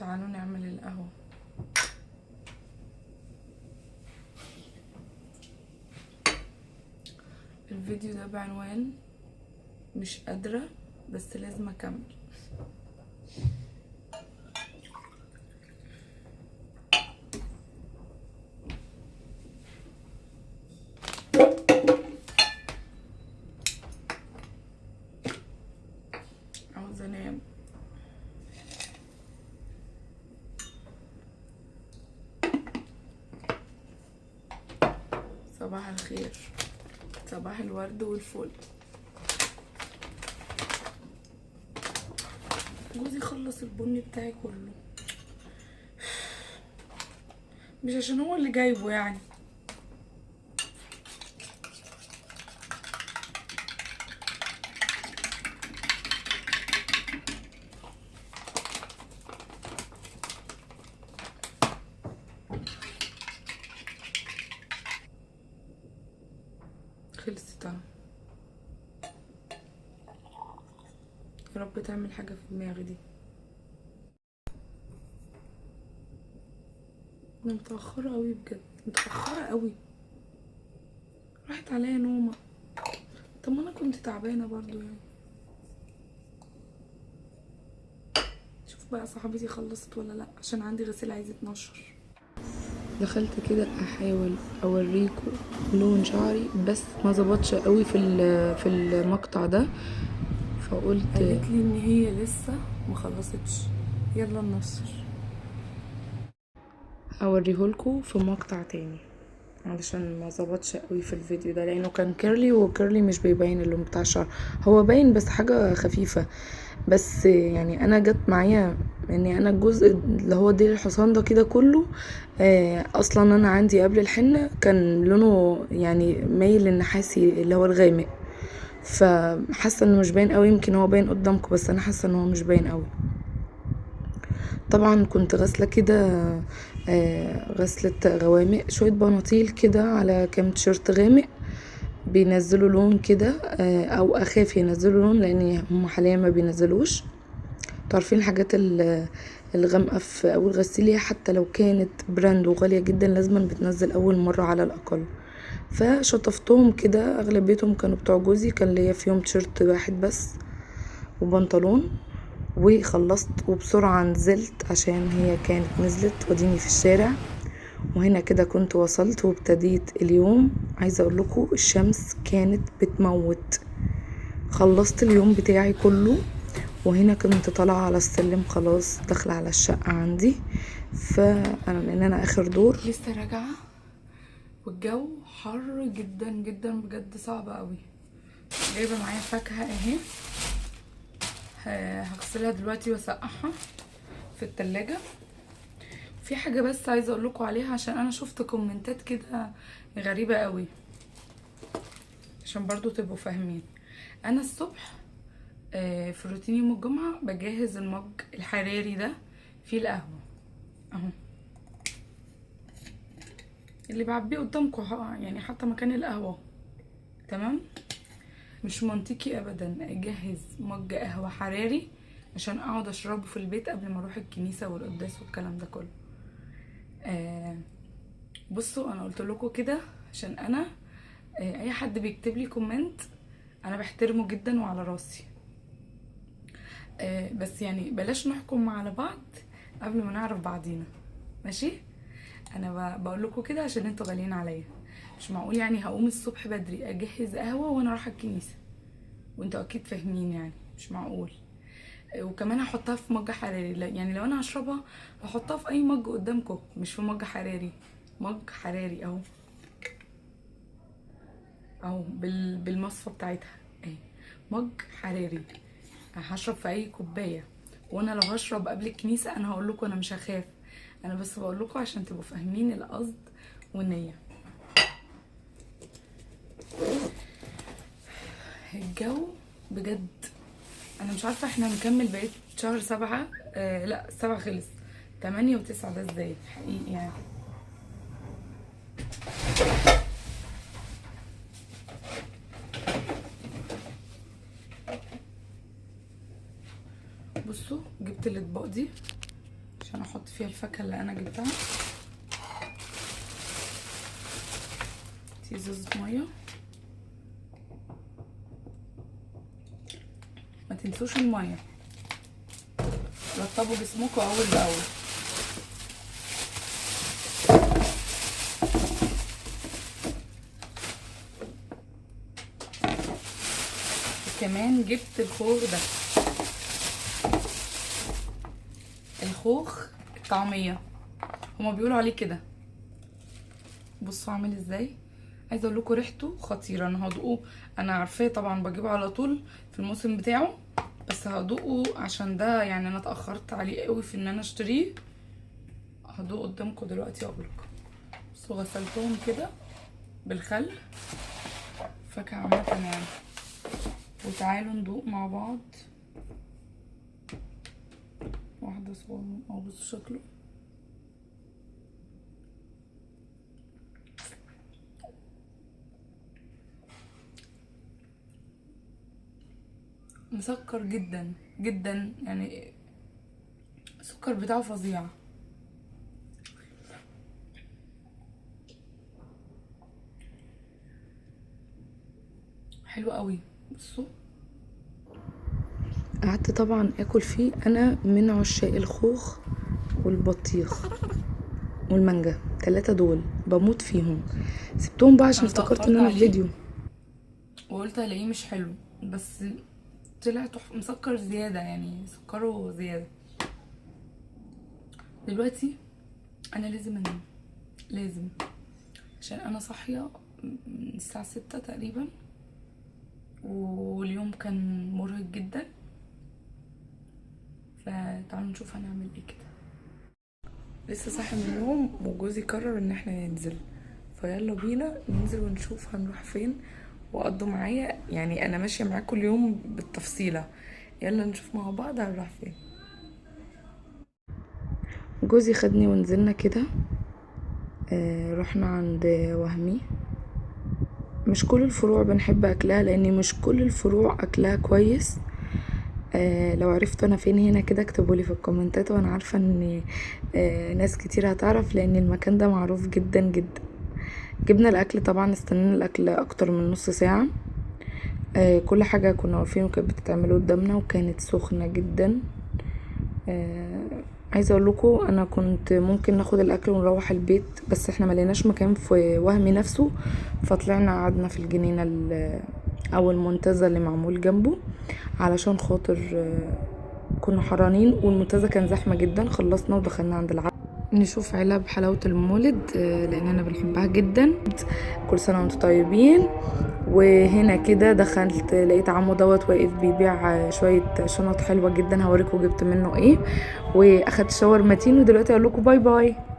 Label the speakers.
Speaker 1: تعالوا نعمل القهوة. الفيديو ده بعنوان مش قادرة بس لازم اكمل. عاوزة انام. صباح الخير، صباح الورد والفل. جوزي خلص البني بتاعي كله، مش عشان هو اللي جايبه يعني. خلصت اهو. يا رب تعمل حاجة في دماغي دي. انا متأخرة قوي بجد، متأخرة قوي، راحت عليا نومة. طب ما انا كنت تعبانة برضو يعني. شوف بقى صاحبتي خلصت ولا لا، عشان عندي غسيل عايز يتنشر. دخلت كده احاول اوريكم لون شعري بس ما ظبطش قوي في المقطع ده، فقلت قالت لي ان هي لسه ما خلصتش، يلا ننشر. هوريهولكوا في مقطع تاني علشان ما ظبطش قوي في الفيديو ده، لانه كان curly، و curly مش بيبين اللون بتاع الشعر، هو باين بس حاجة خفيفة بس. يعني انا جت معايا ان انا الجزء اللي هو ديل الحصان ده كده كله، اصلا انا عندي قبل الحنة كان لونه يعني مايل للنحاسي اللي هو الغامق، فحاسه انه مش باين قوي. يمكن هو باين قدامكم بس انا حاسه ان هو مش باين قوي. طبعا كنت غاسله كده، غسله غوامق، شوية بناطيل كده على كام تيشيرت غامق بينزلوا لون كده، او اخاف ينزلوا لون لان هم حاليا ما بينزلوش. تعرفين الحاجات الغامقه في اول غسيل حتى لو كانت brand وغاليه جدا لازما بتنزل اول مرة على الاقل. فشطفتهم كده، اغلبيتهم كانوا بتوع جوزي، كان ليا فيهم تيشيرت واحد بس وبنطلون. وخلصت وبسرعة نزلت عشان هي كانت نزلت وديني في الشارع. وهنا كده كنت وصلت وابتديت اليوم. عايزه اقول لكم الشمس كانت بتموت. خلصت اليوم بتاعي كله، وهنا كنت طالعه على السلم خلاص داخله على الشقة عندي، فانا لان انا اخر دور لسه راجعه، والجو حر جدا جدا بجد صعب قوي. جايبه معايا فاكهة اهي، هغسلها دلوقتي واسقعها في التلاجة. في حاجة بس عايزه اقول لكم عليها عشان انا شفت كومنتات كده غريبة قوي، عشان برضو تبقوا فاهمين. انا الصبح في روتين يوم الجمعة بجهز المج الحراري ده فيه القهوة اهو اللي بعبيه قدامكم، يعني حتى مكان القهوة تمام. مش منطقي ابدا اجهز مج قهوة حراري عشان اقعد اشربه في البيت قبل ما اروح الكنيسة والقداس والكلام ده كله. بصوا انا قلت لكم كده عشان انا اي حد بيكتب لي comment انا بحترمه جدا وعلى راسي، بس يعني بلاش نحكم على بعض قبل ما نعرف بعضينا، ماشي؟ انا بقول لكم كده عشان انتوا غاليين عليا. مش معقول يعني هقوم الصبح بدري اجهز قهوة وانا رايحة الكنيسة، وانتوا اكيد فاهمين يعني مش معقول. وكمان هحطها في مج حراري، لا يعني لو انا هشربها هحطها في اي مج قدامكم، مش في مج حراري. مج حراري اهو اهو بالمصفى بتاعتها اهي، مج حراري هشرب في اي كوباية. وانا لو هشرب قبل الكنيسة انا هقول لكم انا مش هخاف، انا بس بقول لكم عشان تبقوا فاهمين القصد والنية. الجو بجد انا مش عارفه احنا هنكمل بقية شهر 7، لا 7 خلص، 8 و9 ده ازاي حقيقي يعني. بصوا جبت الاطباق دي عشان احط فيها الفاكهة اللي انا جبتها. دي ازازة مية. ما تنسوش المية، رطبوا جسمكم اول باول. كمان جبت الخوخ ده، الخوخ الطعمية هما بيقولوا عليه كده. بصوا عامل ازاي، عايزه اقول لكم ريحته خطيرة. انا هدوقه، انا عارفاه طبعا بجيبه على طول في الموسم بتاعه، بس هدوقه عشان ده يعني انا اتاخرت عليه قوي في ان انا اشتريه. هدوقه قدامكم دلوقتي واقول لكم. بصوا غسلتهم كده بالخل، فاكهة عامة يعني. وتعالوا ندوق مع بعض واحدة صغيرة اهو. بصوا شكله، مسكر جدا جدا، يعني السكر بتاعه فظيع. حلو قوي. بصوا قعدت طبعا اكل فيه. انا من عشاق الخوخ والبطيخ والمانجا، 3 دول بموت فيهم. سبتهم بقى عشان افتكرت ان انا في فيديو وقلت الاقيه مش حلو، بس طلع تحفة، مسكر زيادة يعني، سكره زيادة. دلوقتي انا لازم انام، لازم، عشان انا صاحية من الساعة 6 تقريبا، واليوم كان مرهق جدا. فتعالوا نشوف هنعمل ايه كده. لسه صاحي من النوم وجوزي قرر ان احنا ننزل، فيلا بينا ننزل ونشوف هنروح فين. وقضوا معايا، يعني انا ماشية معاكم كل يوم بالتفصيله. يلا نشوف مع بعض هنروح فين. جوزي خدني ونزلنا كده، رحنا عند وهمي. مش كل الفروع بنحب اكلها، لان مش كل الفروع اكلها كويس. لو عرفتوا انا فين هنا كده اكتبولي في الكومنتات، وانا عارفه ان ناس كتير هتعرف لان المكان ده معروف جدا جدا. جبنا الاكل طبعا، استنينا الاكل اكتر من نص ساعة. كل حاجة كنا واقفين وكانت بتتعمل قدامنا، وكانت سخنة جدا. عايزه اقول لكم انا كنت ممكن ناخد الاكل ونروح البيت، بس احنا ما لقيناش مكان في وهمي نفسه، فطلعنا قعدنا في الجنينة او المنتزه اللي معمول جنبه، علشان خاطر كنا حرانين والمنتزه كان زحمة جدا. خلصنا ودخلنا عند العبد نشوف علب حلاوة المولد، لاننا بنحبها جدا. كل سنة وانتم طيبين. وهنا كده دخلت لقيت عمو دوت واقف بيبيع شوية شنط حلوة جدا، هوريكم جبت منه ايه. واخدت shower متين، ودلوقتي اقول لكم bye bye.